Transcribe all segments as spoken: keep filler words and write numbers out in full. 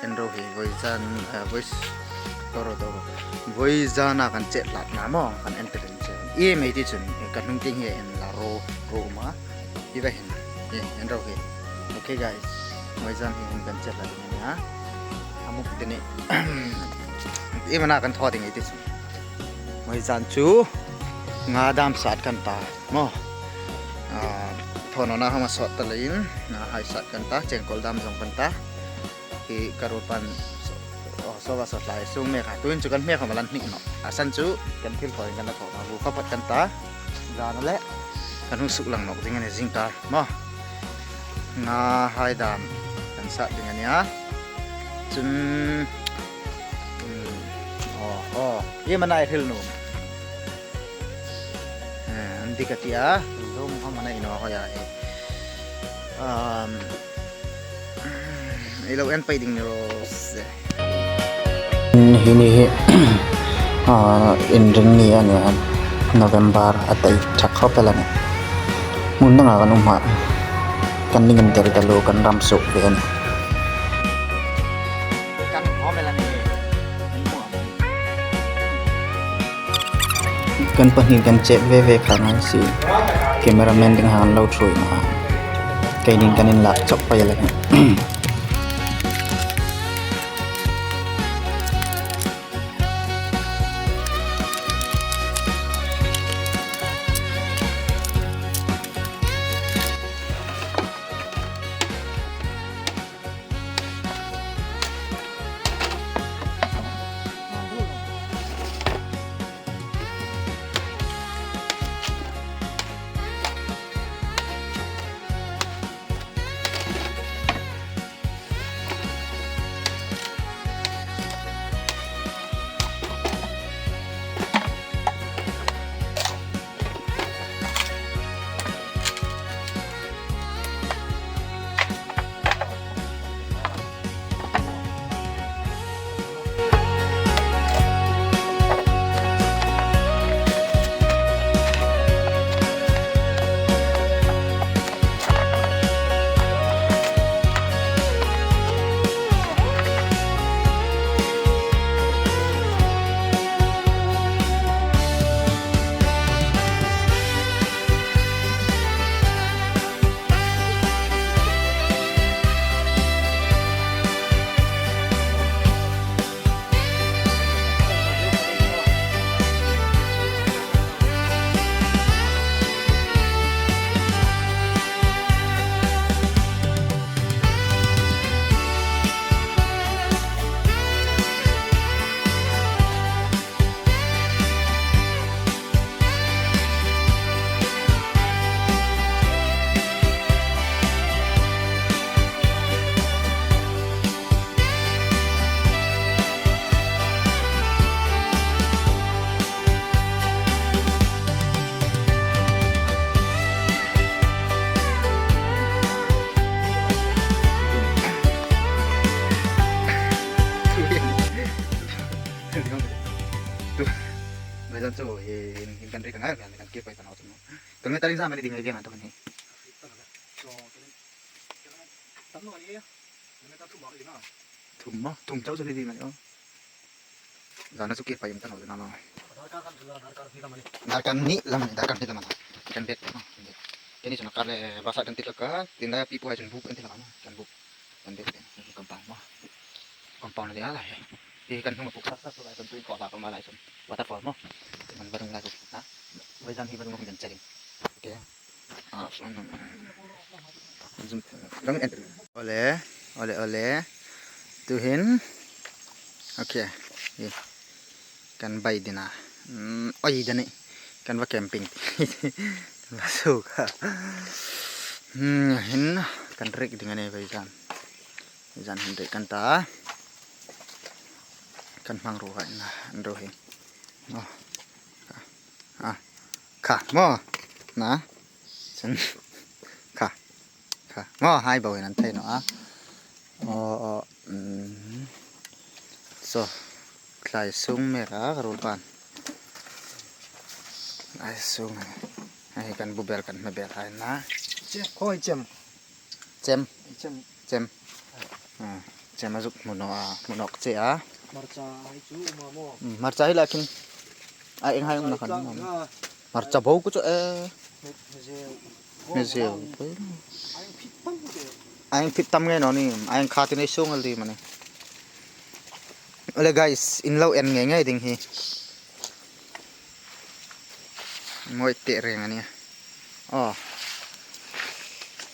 En ro hi, vawizan, eh, voice, toro, toro. Vawizana kan chet lat na maw, kan en tel in che. Iem ei ti chun, eh, kan hnung tieng hi en la ro, ro ma. Hi va hin, eh, en ro hi. Okay, guys, vawizan hi hin kan chet lat ni a. A muk te ni. Iem a na kan thaw ding ei ti chun. Vawizan chu nga dam sat kan ta. Maw. Ah, thaw nawna hama sawt ta leiin, nga hai sat kan ta, chengkawl dam zong kan ta. Hi ka ruol pan so, oh, so va so tlai sung mek a. Tuhin chu kan hmêk khawm a la hnik nawh. A san chu kan thil thaw kan la thaw nawh. Vu kha phawt kan ta. Zan le kan hung suklang nawk ding a nih zingkar. Maw. Nga hai dam kan sat ding a nih a. Chun, hmm, aw, aw. Iem a na ei hril nuom? Eh, an dik a ti a. Lum hang a na ei naw hoi a hi. Um, ei lo en pei ding ni raw se. Hi ni hi, ah, Inrinni a nih a. November a tei thak khawp el a nih. Hmun danga kan um a. Kan ning intir taluo, kan ram suk ve a nih. Kan hawm el a nih. Kan pahni kan chet ve ve kha ngai si. Cameraman ding han lo thui na. Keinin kan inlak chawk pei le. Vawizan chu hin, hin kan rik a ngai, kan kir pei ta naw chu. Kilometer iengzam a ni ding ei ve ngai ta kan hi. Thum maw, thum chau chu ni ding a ni aw. Zana chu kir pei um ta naw chu na maw. Darkar hni lam a ni, darkar hni lam a ni. Kan bet, oh, kan bet. Keini chun a kar le bus-a kan ti hlak a, tin la pi pu hai chun buk an ti hlak a, kan buk. Kan bet, compound maw. Compound a ni a lai. Hi kan hnung a puk sak sak lai chun tui khaw hlak a um a lai chun. Waterfall maw. Kan va rung lai chu. Ha? Vawizan hi va rung kan che ding. Okay. Ah, zoom. Zoom. Rang en. Ole, ole, ole. Tuhin. Okay. Hi. Kan bai ding a. Hmm, oi, dani. Kan va camping. Kan va suk a. Hmm, hin kan rik ding a ni vawizan. Vawizan hin rik kan ta. Kan hmang ruo hai na, an ruo hi. Oh. Ah, kha, maw. Na. Chun. Kha. Kha. Maw, hai bo hin an thei naw a. Oh, oh. Mm. So, tlai sung mek a, ka ruol pan. Tlai sung. Hei kan bu bel, kan hme bel hai na. Che, khoi chem. Chem. Chem. Chem. Ah. Che ma zuk hmu naw a, hmu nawk che a. Hmarcha hai chu um a maw? Hmm, hmarcha hi lakin. A eng hai um na khan. Hmarcha tlang um a. Hmarcha bo ku chu e. Me, mezeu. Mezeu. A eng phit tam te. A eng phit tam nge naw ni, a eng kha ti nei sung al di mani. Ole guys, in lo en nge nge ding hi. Ngoi te reng a nia. Oh.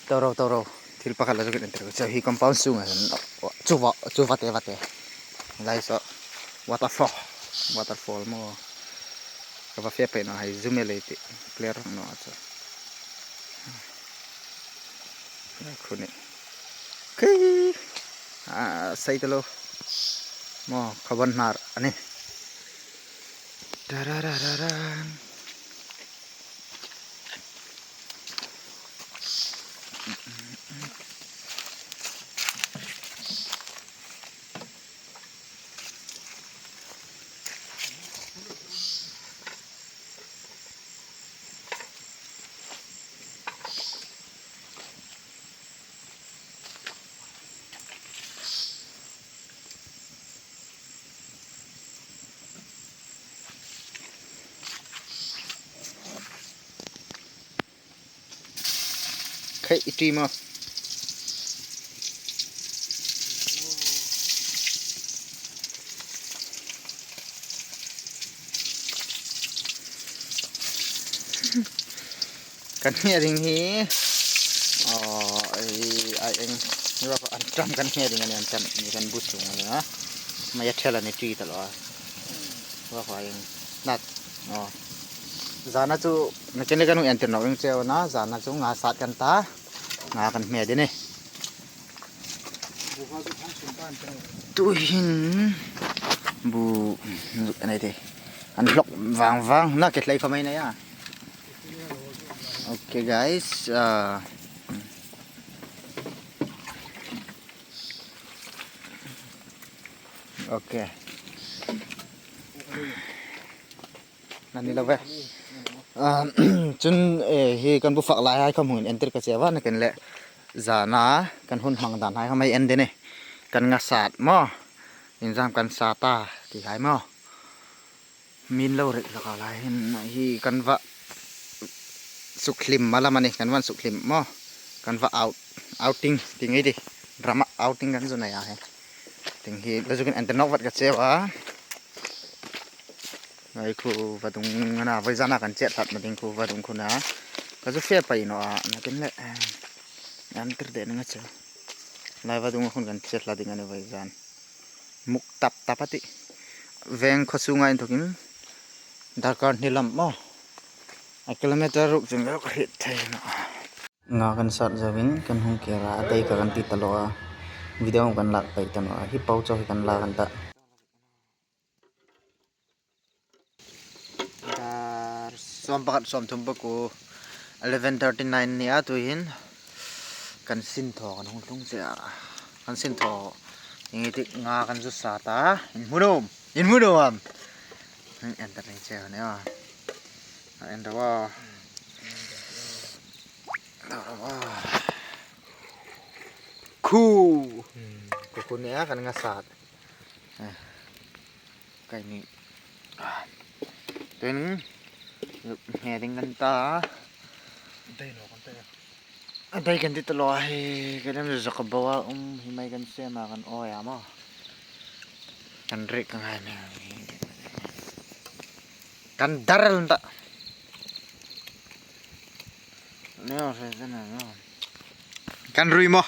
Toro, toro. Thil pakhat la zuk en tir ka che hi compound sunga hin. Chuva, chuva te, va te. Lai so. Waterfall. Waterfall maw. Ka va fe pei naw hai zoom e lei ti. Clear naw a chu. Khu ni. Khi. Ah, sai ta lo. Maw, khaban hnar a ni. Tararararan. Khai i ṭi maw. Kan hmia ding hi, aw, ei, a eng, ni ba an tam kan hmia ding a ni, an tam ni kan bu sung a ni a. Mai a thel a ni ṭi ta lo a. Wa khwa eng. Nat. Aw. Zana chu, na ken le kan hung en tir naw eng cheu na, zana chu nga sat kan ta. Nga kan hmia ding ni. Tuhin bu, nei te. An hlok vang vang, na ke tlai khawm ei nei a. Okay guys, ah, okay. Nani lo ve. Ah, chun, eh, hi kan bu fak lai hai khawm hung en tir ka che a, na ken le zana kan hun hmang dan hai khawm ei en ding ni. Kan nga sat maw. Inzam kan sat a, ti hai maw. Min lo rek zaka lai hin hi kan va suk hlim ma lam a ni, kan va suk hlim maw. Kan va out, outing, ti ngei di. Drama outing kan zu nei a hi. Ting hi, la zu kan en tir nawk vat ka che a. Ngai khu vadung a na, vawi zana kan chet hlat ma ding khu vadung khu na. Ka zu fe pei naw a, na ken le, eh, an tir de na nga che. Lai vadung khun kan chet hlat ding a ni vawi zan. Muk tap tap a ti. Veng khaw sunga inthokin darkar hni lam maw. A kilometer ruk chun ka hriet thei naw. Nga kan sat zoin kan hung kir a, a dai ka kan ti ta lo a. Video kan lak pei ta naw a. Hi po chaw hi kan la kan ta. Dar sawm pakhat sawm thum pakuo, eleven thirty nine ni a, tuhin kan sin thaw kan hung tlung che a. Kan sin thaw inge ti nga kan zu sat a. In hmu nuom, in hmu nuom. Enter ni che a ni a. Enter wa. Khu. Hmm, khu khu ni a kan nga sat. Eh. Kai ni. Ah. Tin. He ding kan ta. Dai lo kan ta. A dai kan ti ta lo hi, ka lem zak a bo a, um, hi mai kan sem a kan awi a maw. Kan rik ka ngai mai. Kan dar el ta. Neo se se na no. Kan rui maw.